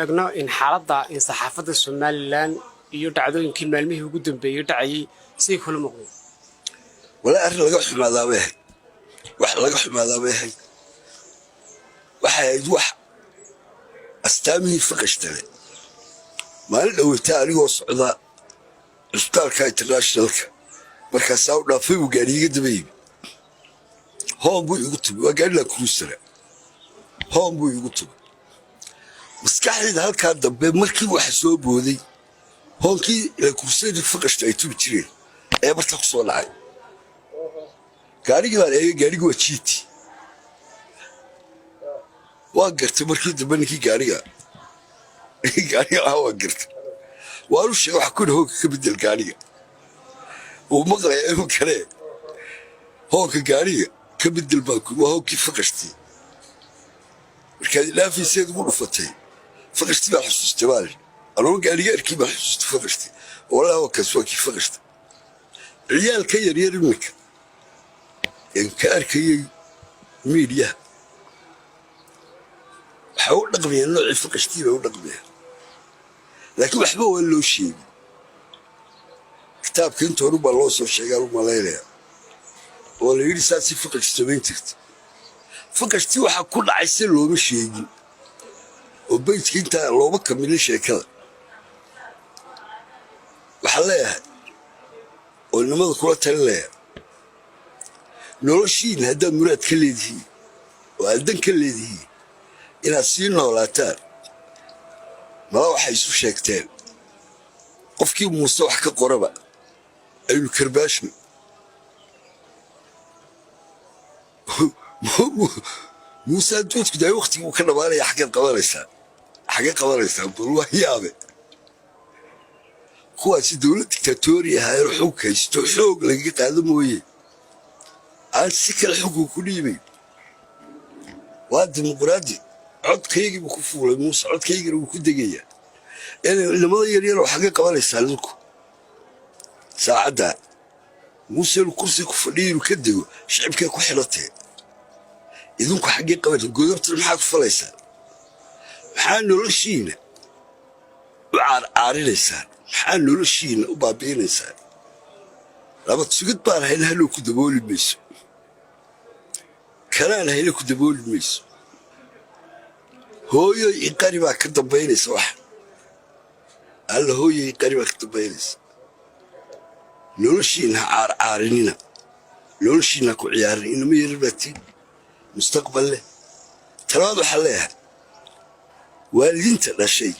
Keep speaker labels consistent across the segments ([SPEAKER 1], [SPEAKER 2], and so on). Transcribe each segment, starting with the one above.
[SPEAKER 1] Eegno in xaaladda in saxaafadda Somaliland iyo dhacdooyinkii maalmihii ugu dambeeyey dhacayay, siday kula muuqdeen?
[SPEAKER 2] Walaa, arrin laga xumaadaa bay ahayd. Wax laga xumaadaa bay ahayd. Waxay ahayd wax astaamihii faqashtale. Maalin dhoweytaa anigoo socda cusbitaalka Internationalka markaasaa u dhaafay buu gaari iga daba yimi. Hoon buu igu tumay. Waa gaari Land Cruiser. Hoon buu igu tumay. Maskaxdayda halkaa dambe markii waxa soo booday hoonkii Land Cruiser faqashta ay tumi jireen ayaa markaa ku soo dhacay. Gaarigii baan eegay. Gaarigii waa GT. Waa gartay markii dambe ninkii gaariga ahaa. Waa gartay, waanu sheegay. Waxa ku yidhi, "Hoonka ka bedel gaariga." Wuu maqlayaa inuu kale. "Hoonka gaariga ka bedel," baan ku. "Waa hoonkii faqashtii. Markaad ilaafiiseed ugu dhufatay, faqashtii baa xusuustay," baa lidhi. "Anoo gaariga arkii baan xusuustay faqashtii. Wallahi hoonkaas waa kii faqashta." Ciyaalka yaryar iminka een ka arkayay miidiyaha waxay u dhaqmayaan noocii faqashtii bay u dhaqmayaan, laakiin waxba waa loo sheegay. Kitaabka inta horu baa loo soo sheegaan u malaynaya oo la yidhi saasi faqash samayn jirta. Faqashtii waxaa ku dhacay si looma sheegin oo beydka intaa looma kamilin sheekada. Waxaan leeyahay oo nimada kula talinaya, noloshiina haddaad muraad ka leedihiin oo aad dan ka leedihiin inaad sii noolaataan, mala waxay isu sheegteen qofkii Muuse wax ka qoraba aynu karbaashno. Muuse adduunku daay waktigii uu ka dhamaanaya. Xaggeed qabanaysaa? Xaggee qabanaysaa? Bal waa yaabe, kuwaasi dowlad dictatori ahaayeen, xog haysto, xoog lagaga qaado mooye aan si kale xukun ku dhiibayn. Waa dimuqraadi. Codkaygiibuu ku fuulay Muuse, codkaygana wuu ku degayaa. Inamada yaryar oo xaggee qabanaysaa ninku saacaddaa Muuse inuu kursi ku fadhiyo, inuu ka dego shicibkay ku xidhatee, idinku xaggee qabanaysa? Godobtan maxaad ku falaysaa? Maxaa noloshiina u caarcaarinaysaan? Maxaa noloshiina u baabi'inaysaan? Nabad sugid baan hayna hallow ku dabooli mayso, kanaan hayna ku dabooli mayso. Hooyoy iqari baa ka dambaynaysa. Waxa alla hooyoy iqari baa ka dambaynaysa. Noloshiina ha caarcaarinina, noloshiina ha ku ciyaarin. Inama yarar baatiin mustaqbal leh. Talabaad waxaa leeyahay waalidiinta dhashay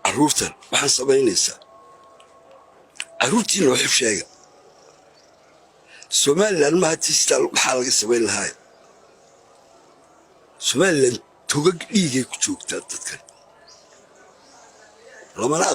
[SPEAKER 2] carruurtan waxaan samaynaysaa, carruurtiina waxu sheega. Somaliland maha tistal waxaa laga samayn lahaa. Somaliland togag dhiigay ku joogtaa dadkan lamana.